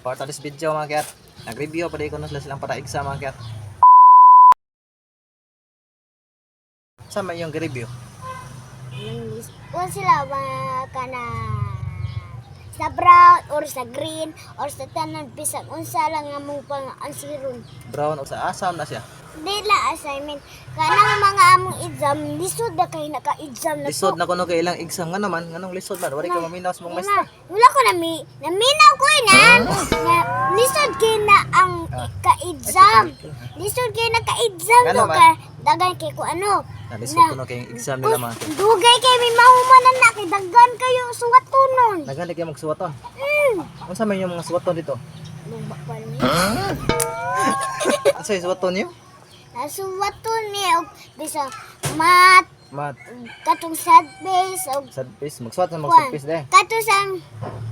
Part of this video, mga kiyat. Nag-review pa ko na sila silang para exam, mga kiyat. Sa may yung review? Kung sila mga kana sa brown or sa green or sa tanan bisan unsa lang nga mong pang ansiron. Brown o sa asam na siya. Di la assignment. Kanang mga among exam, lisod na kay naka-exam na. Lisod na kuno kay ilang exam nga naman, nganong lisod man, wala ka maminaw sa mong maestra. Wala ko nami, naminaw ko eh, na. Na lisod kay na ang ka-exam. Lisod kay na ka-exam Nga do naman. ka dagan kay ko ano. Na lisod kuno kay exam nila, mga kiyat. Dugay kay may mahuman na na kay daghan kayo suwatonon. Nagani kayo magsuwaton. Unsa man yung mga suwaton dito? Lubak pa rin. Unsa yung suwaton niyo? Nasuwaton ni og bisang mat, Mat, katong sad base og sad piece, magsuwat sa kuan. mag piece de. Katong sa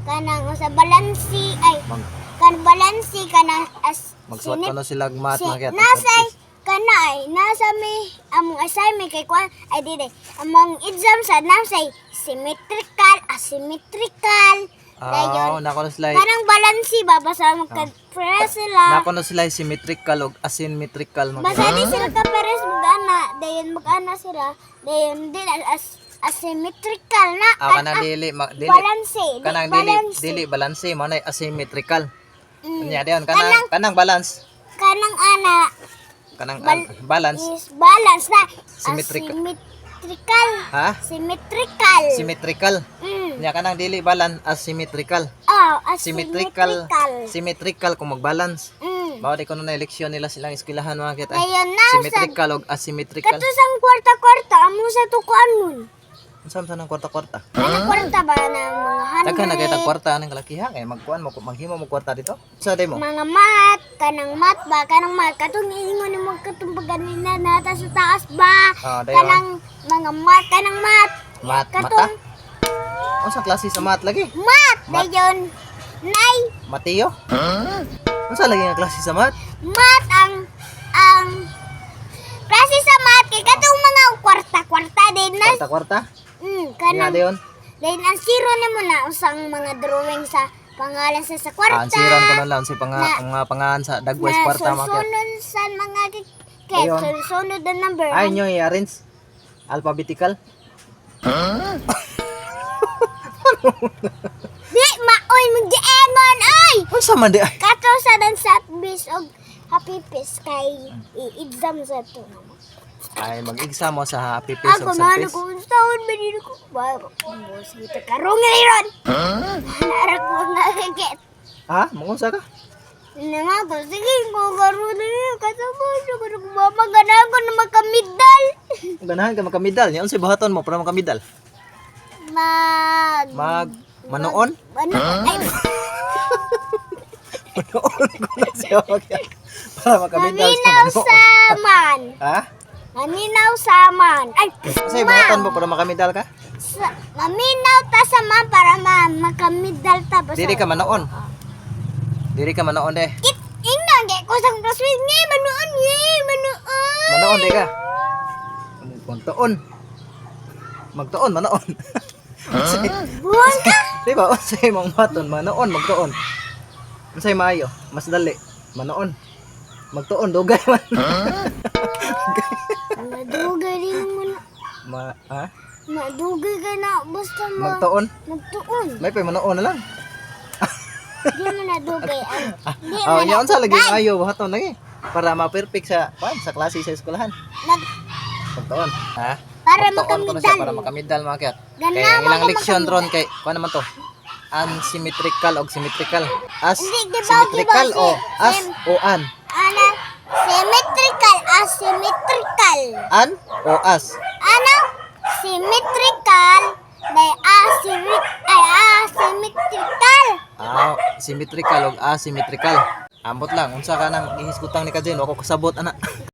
kanang sa balansi ay Mag kan balansi kanang as magsuwat kuno sila og mat, si, mga kiyat. nasa kana ay nasa may among assignment kay kuan ay dili among exam sa nasa symmetrical, asymmetrical. Ah, Dayon nako na sila kanang balansi ba basta magka-press sila. nako na sila symmetrical og asymmetrical, mga Basta kiyat. di sila kapares mag-ana, dayon mag-ana sila, dayon di na as asymmetrical na. Ah, kanang dili dili Balanse, di kanang dili balanse. dili balanse mo na asymmetrical. Unya diyon kanang Kanang- kanang balance, Kanang ana kanang balance. is balance na. Symmetrical. Asymmetrical. Ha? Symmetrical. Symmetrical. Nya kanang dili balance, asymmetrical. Oh, Symmetrical. asymmetrical. Symmetrical kung magbalance. Mao di kuno na eleksyon nila silang eskwelahan, mga kiyat. Ay, Dayon na sa symmetrical og asymmetrical. kato sang kwarta-kwarta amo sa tukuan nun. Unsa man sa nang kwarta-kwarta? Ano kwarta ba na mga Daghan na kay tag 100? kwarta anang kalakiha kay magkuan mo maghimo mo kwarta dito. Sa day mo? Mga mat, kanang mat ba, kanang mat, katong iingon nimo katong pagganina nata sa taas ba, Ah, dayon. kanang mga mat, kanang mat, Mat mata. katong Unsa klase sa mat lagi? mat, Mat. dayon, nay, Mateo? Unsa lagi nga klase sa mat? Mat ang klase sa mat kay katong mga kwarta-kwarta din na, Kwarta-kwarta? mm, Nga kanang, dayon. dayon ang zero nimo na usang mga drawing sa pangalan sa kwarta, Ah, ang siron ko na lang si panga Na- ang mga pangahan sa dagway na kwarta, mga kiyat. sulsunod sa mga kay Dayon. sulsunod the number. Ay nyo i-arrange alphabetical. Di maoy magiengon oy. Unsa man di ay? Kato sa dan sa bis og happy peace kay i-exam sa to. Ay mag-exam mo sa happy face Ako og sad man face. ko taon ba dito ko ba mo sige ta karong ron. Narak mo nga kagit. Ha? Mangunsa ka? Nga ko sige ko karon ni kasama ko ko mama ganahan ko na makamidal. Ganahan ka makamidal. Nya unsay buhaton mo para makamidal? Mag Mag manoon? Ano? Ay, Manoon ko na siya, mga kiyat. Para makamidal sa maminaw manoon. sa man. Ha? Maminaw sa man. Ay, Unsay buhaton mo para makamidal ka? Sa, maminaw ta sa man para ma makamidal ta ba. Dili ka manoon. Dili ka manoon de. Kit ingnan kay ko sa classmate nga manuon ni manuon. Manoon de ka. Magtuon. Magtuon, manoon. Buwan ka. Di ba? Unsay mong buhaton, manoon, magtuon. Unsay maayo? Mas dali. Manoon. Magtuon dugay man. Madugay din mo na. Ma ha? Madugay ka na basta ma Magtuon. magtuon. May pa manoon na lang. Di mo na dugay ang di Oh, mo nya na unsa lagi maayo buhaton lagi para ma-perfect sa kuan sa klase sa eskwelahan. nag Magtuon. Ha? para Magtuon ko na siya makamidal. para makamidal, mga kiyat. Ganahan Kaya ang ilang mo leksyon makamidal. ron kay kuan naman to. Unsymmetrical og symmetrical. As Hindi, di ba, symmetrical di ba, o as o an. Ana symmetrical, asymmetrical. An o as. Ano? Symmetrical ay ay asymmetrical. Ah, symmetrical og asymmetrical. Ambot lang unsa ka nang gihisgutang ni Kajen, wa ko kasabot ana.